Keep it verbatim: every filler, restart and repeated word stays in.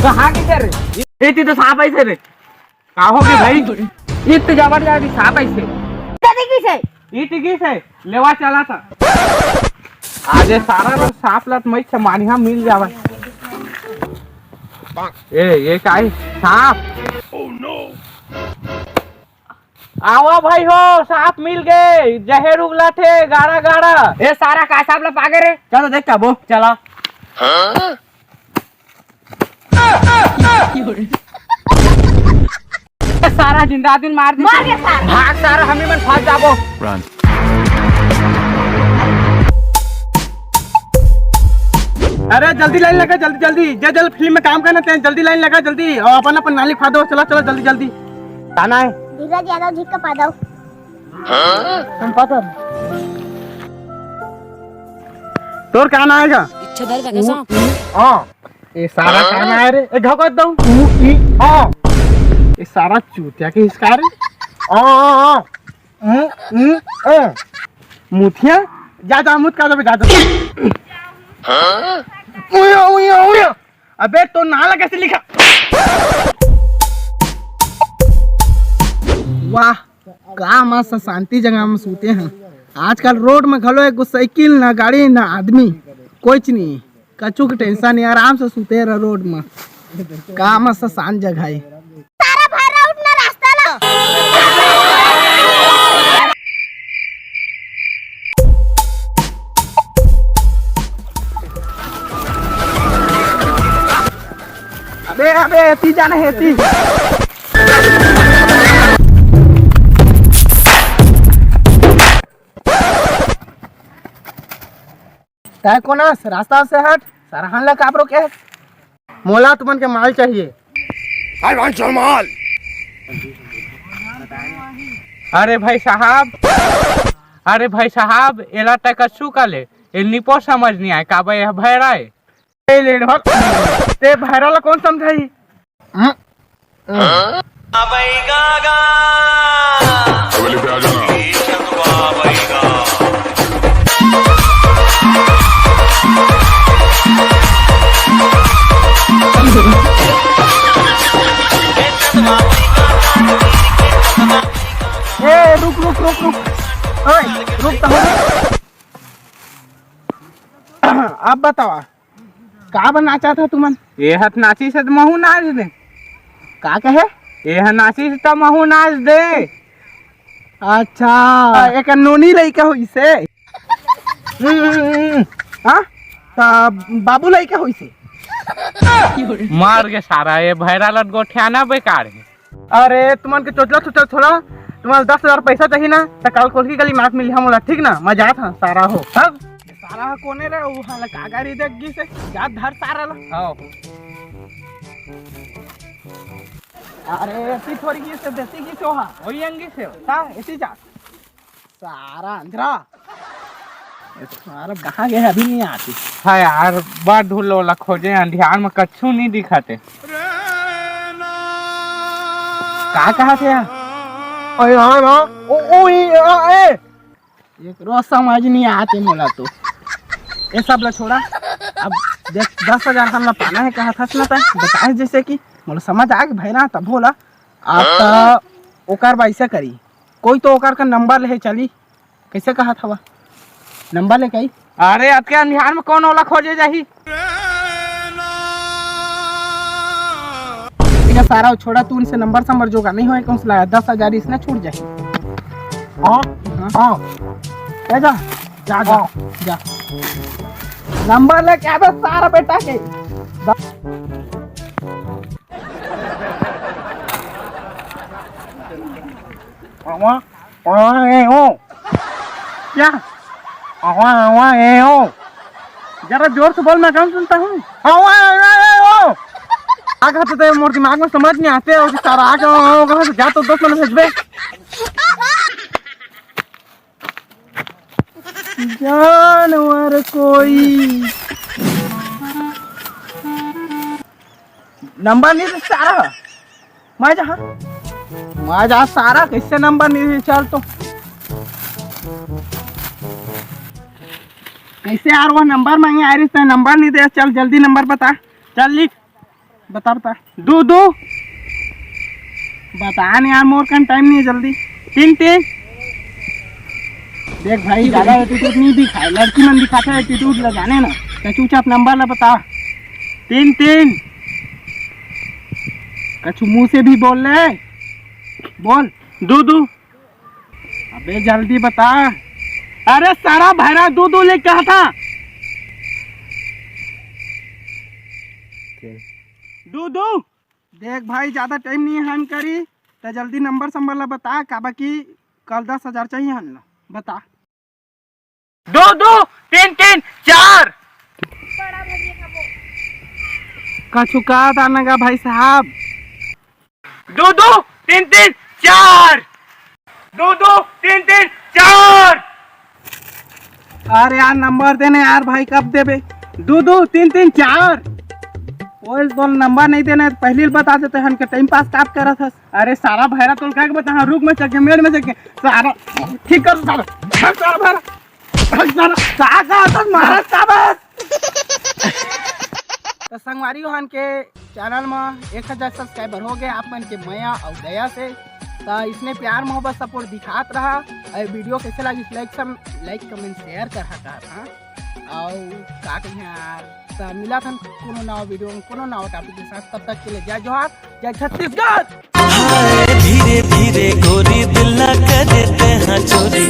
कहाँ गिसे रे? ए, ती तो सांप आइसे रे। का हो गे भाई? इत जबर जाबी सांप आइसे। कदे गिसे? इत गिसे, लेवा चला था। आजे सारा लोग सांप लत मई छमानिया मिल जावा। ए, ये का है? सांप। आवा भाई हो, सांप मिल गे, जहेर उगलत हे, गाड़ा गाड़ा। ए सारा का सांप ला पागे रे? चल तो देख के आबो। चला। ए सारा जिंदा आदमी मार दे। मार दे सारा। भाग सारा, हमी मन फंस जाबो। अरे जल्दी लाइन लगा, जल्दी जल्दी, जे जल फिल्म में काम करना ते जल्दी लाइन लगा जल्दी, और अपन अपन नाली खा दो, चला चला जल्दी जल्दी। का नाम है? धीरज यादव झिक्का पादव। हम पता नहीं। तोर का नाम है का? इच्छाधारी राकेश। हाँ। ये सारा का नाम है रे? ए घाव कर दऊं। ऊ, ई, आ। ये सारा चूतिया के हिसका रे। आ, आ, आ। ऊ, ऊ, आ। मुथिया, जा, जा, मुत का दबे, जा, जा। उया, उया, उया। अबे, तो नाला कैसे लिखा? वाह, का मस्त शांति जगह में सूते हैं। आजकल रोड में घलो एक गो साइकिल, ना गाड़ी, ना आदमी, कुछ नहीं। कछु के टेंशन नहीं, आराम से सूते रह रोड में। का मस्त शांत जगह है। सारा भर रहा उठना रास्ता ला। अबे, अबे, एती जाना है, एती। तै कोन अस? रास्ता से हट, सरहन ला काबर रोके हस? मोला तुमन के माल चाहिए। I want your माल। अरे भाई साहब, अरे भाई साहब, एला तै कछु का ले, ए निपो समझ नहीं आए, काबर यह भैरा है। ए लेड़वा, ते भैरा ला कौन समझाई? हम्म? हम्म। हवेली पे आ जाना। ए, रुक, रुक, रुक, रुक। ओए, रुक तो। अब बतावा, का बर नाचा था तुमन? ये हथ नाचिस त महू नाच दे। का कहे? ये ह नाचिस त महू नाच दे। अच्छा, एक नोनी लइका होइसे। हम्म, हम्म, हम्म। हाँ? त बाबू लइका होइसे। मार के सारा, ये भैरा लत गोठियाना बेकार है। अरे, तुमन के चोचला चोचला छोड़ा, तुमन दस हजार पैसा चाहिए ना, त काल कोलकी गली मात मिली हम ओला, ठीक ना? मैं जात हूँ, सारा हो। तब सारा ह कोने रे, वो हाल का गाड़ी देख गिस हे, जा धर सारा ला। हाँ। अरे, ऐसी थोड़ी गिस हे, देसी गिस हे, ओहा, वही अंगी से, सा, ऐसी जा। सारा अंधरा। सारा कहाँ गए, अभी नहीं आती। हाँ यार, बड़ ढूंढ लो ला खोजे, अंधियार में कच्छु नहीं दिखाते। का कहा थे यार? अरे हाँ ना, ओ, ओ, ई, आ, ए। एक रोज समझ नहीं आते मोला तो। ये सब ला छोड़ा। अब देख, दस हजार हम ला पाना है, कहा था ना तै, बताए जैसे कि मोला समझ आ गई भाई ना, तब बोला। आप तो ओकर बर ऐसा करी, कोई तो ओकर का नंबर ले चली। कैसे कहा था वह? नंबर लेके आई। अरे, अतके अंधियार में कौन ओला खोजे जाही? ठीक है, सारा छोड़ा, तू इनसे नंबर संबर जोगा नहीं होए, कौन सा लाया? दस हजार इसने छूट जाए। हाँ, हाँ। हाँ। ए जा, जा, जा, हाँ। जा। नंबर लेके आ बे सारा बेटा के। आवा, आवा, ए, ओ। क्या? आवा, आवा, ए, ओ। जरा जोर से बोल, मैं कम सुनता हूँ। आवा, आवा, ए, ओ। आगा तो ते मोर दिमाग में समझ नहीं आते, और सारा आगे, ओ, ओ, कहाँ से जा तो दोस्त मन भेजबे। जानवर कोई नंबर नहीं दे सारा। मैं जहाँ, मैं जहाँ सारा कैसे नंबर नहीं दे, चल तो। कैसे यार, वो नंबर मांगे आ रही, नंबर नहीं दे। चल जल्दी नंबर बता, चल लिख। बता बता। दू दू। बता न यार, मोर कन टाइम नहीं है, जल्दी। तीन तीन। देख भाई, ज्यादा एटीट्यूड नहीं दिखाए, लड़की मन दिखाते एटीट्यूड ला, जाने ना। तो चुपचाप नंबर ला बता। तीन तीन। कछु मुंह से भी बोल ले, बोल। दू दू। अबे जल्दी बता। अरे सारा भैरा दू दू ले कहा था। दू दू। देख भाई, ज्यादा टाइम नहीं है हम करी, तो जल्दी नंबर संबर ला बता, काबर कि कल दस हजार चाहिए हन ला। बता। दो दो तीन तीन चार। कछु का दाना गा भाई साहब। दो दो तीन तीन चार। दो दो तीन तीन चार। अरे यार, नंबर देने यार भाई, कब देबे? दो दो तीन तीन चार। ओए, बोल, नंबर नहीं देना है, पहले ही बता देते हन के टाइम पास काट करत हस। अरे सारा भैरा, तोल का के बता, हाँ, रुक में चल के, मेड़ में चल के, सारा ठीक कर सारा, भाग सारा भैरा, भाग सारा, का का तन मारा साबस। तो संगवारी हो, हन के चैनल में एक हजार सब्सक्राइबर हो गए आप मन के मया और दया से। तो इसने प्यार मोहब्बत सपोर्ट दिखात रहा। और वीडियो कैसे लगी, like some like comment share कर हका था। और का कहें यार, तो मिला था कोनो नवा वीडियो में कोनो नवा टॉपिक के साथ। तब तक के लिए जय जोहार, जय छत्तीसगढ़। हाय धीरे धीरे गोरी, दिल ना करे ते हाँ चोरी।